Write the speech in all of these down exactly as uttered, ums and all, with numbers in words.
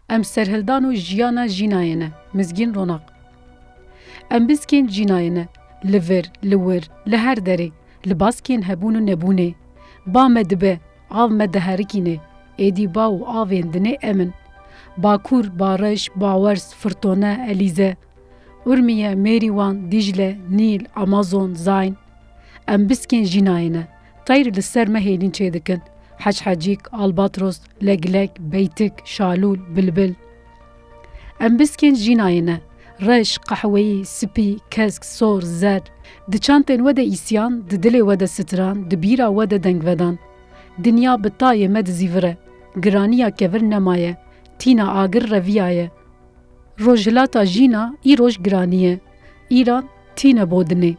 Em serhildan û jiyana jînayê ne. Mizgîn Ronak. Em biskên jînayê ne. Li vir, li wir, li her derê, li baskên hebûn û nebûnê. Ba me dibe, av me diherikîne. Êdî ba û avên dinê em in. Bakur, Bareş, Bawers, Firtone, Elîze, Urmiye, Mêrîwan, Dîcle, Nîl, Amazon, Zayn. Em biskên jînayê ne. Teyr li ser me hêlîn çêdikin. Heçhecîk, albatros, leglek, beytik, şalûl, bilbil. Em biskên jînayê ne. Reş, qehweyî, spî, kesk, sor, zer. Di çantên we de îsyan, di dilê we de stran, di bîra we de dengvedan. Dinya bi tayê me dizîvire. Giraniya kevir nemaye. Tîna agir reviyaye. Rojhilata jîna îroj giranî ye. Îran tîne bo dinê.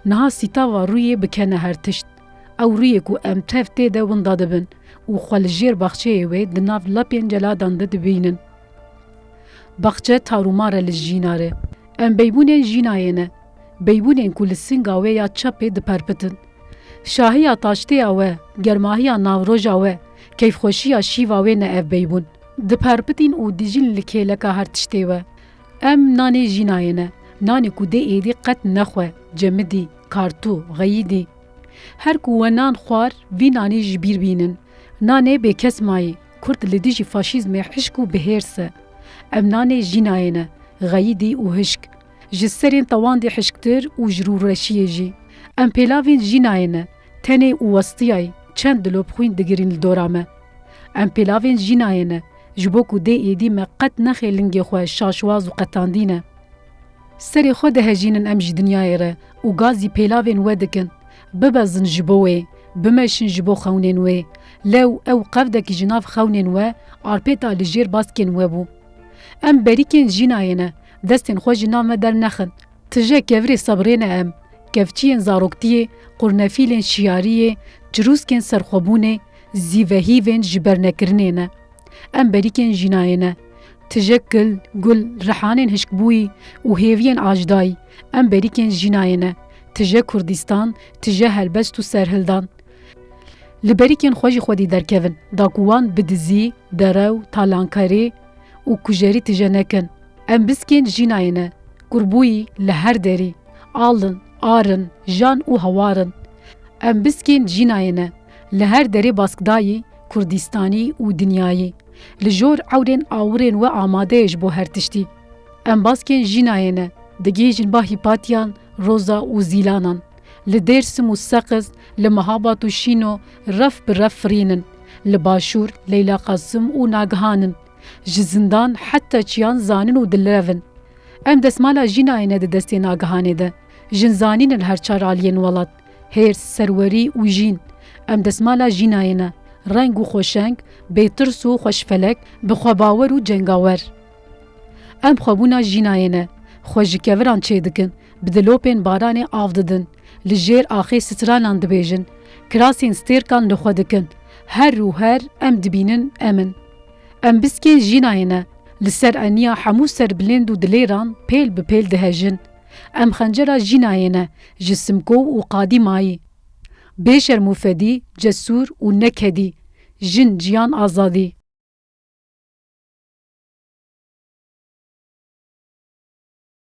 Niha sîtava rûyê bikene her tişt. Ew rûyê ku em tev tê de winda dibin û xwe li jêr baxçeyê wê di nav lepên celadan de dibînin. Baxçe tarûmar e li jîna re. Em beybûnên jînayê ne. Beybûnên ku li singa wê ya çepê diperpitin. Şahiya taştêya we, germahiya navroja we, keyfxweşiya şîva wê ne ev beybûn. Diperpitîn û dijîn li kêleka her tiştê we. Em nanê jînayê ne. Nanê ku dê êdî qet nexwe, cemidî, kartû, xeyîdî. Her ku we nan xwar, vî nanî ji bîr bînin. Nanê bêkesmayî, Kurd li dijî faşîzmê hişk û bi hêrs e. Em nanê jînayê ne, xeyîdî û hişk. Ji serên tewandê hişktir û ji rûreşiyê jî. Em pêlavên jînayê ne, tenê û westiyayî çend dilop xwîn digirîn li dora me. Em pêlavên jînayê ne, ji bo ku dê êdî me qet nexê lingê xwe şaşwaz û qetandî ne. Serê xwe dihejînin em ji dinyayê re û gazî pêlavên we dikin. Bibezin ji bo wê, bimeşin ji bo xewnên wê. Lew ew qevdekî ji nav xewnên we arpêta li jêr baskên we bû. Em berîkên jînayê ne, destên xwe ji nav me dernexin. Tije kevirê sebrê ne em, kevçiyên zaroktiyê, qurnefîlên şiyariyê, çirûskên serxwebûnê, zîvehîvên ji bernekirinê ne. Em berîkên jînayê ne. Tije kil, gul, rihanên hişkbûyî û hêviyên ajdayî. Em berîkên jînayê ne. Tije Kurdistan, tije helbest û serhildan. Li berîkên xwe jî xwedî derkevin, da ku wan bi dizî, derew, talankerî û kujerî tije nekin. Em biskên jînayê ne. Kurbûyî li her derî. Al in, ar in, jan û hawar in. Em biskên jînayê ne. Li her derê baskdayî, Kurdistanî û dinyayî. Li jor ewrên awirên we amade ye ji bo her tiştî. Em baskên jînayê ne. Digihîjin ba Hîpatyan, Roza û Zîlanan. Li Dêrsim û Seqiz, li Mehabat û Şîno ref bi ref firîn in. Li Başûr, Leyla Qasim û Nagihan in. Ji zindan heta çiyan zanin û dilrev in. Em desmala jînayê ne di destê Nagihanê de. Jin zanîn li her çar aliyên welat. Hêrs, serwerî û jîn. Em desmala jînayê ne. Reng û xweşeng, bêtirs û xweşfelek, bi xwebawer û cengawer. Em xwebûna jînayê ne. Xwe ji keviran çêdikin. Bi dilopên baranê av didin. Li jêr axê stranan dibêjin. Kirasên stêrkan li xwe dikin. Her û her em dibînin em in. Em biskên jînayê ne. Li ser eniya hemû serbilind û dilêran pêl bi pêl dihejin. Em xencera jînayê ne. Ji Simkov û Qadîmayî. Bê şerm û fedî, cesûr û nekedî. Jin, jiyan, azadî.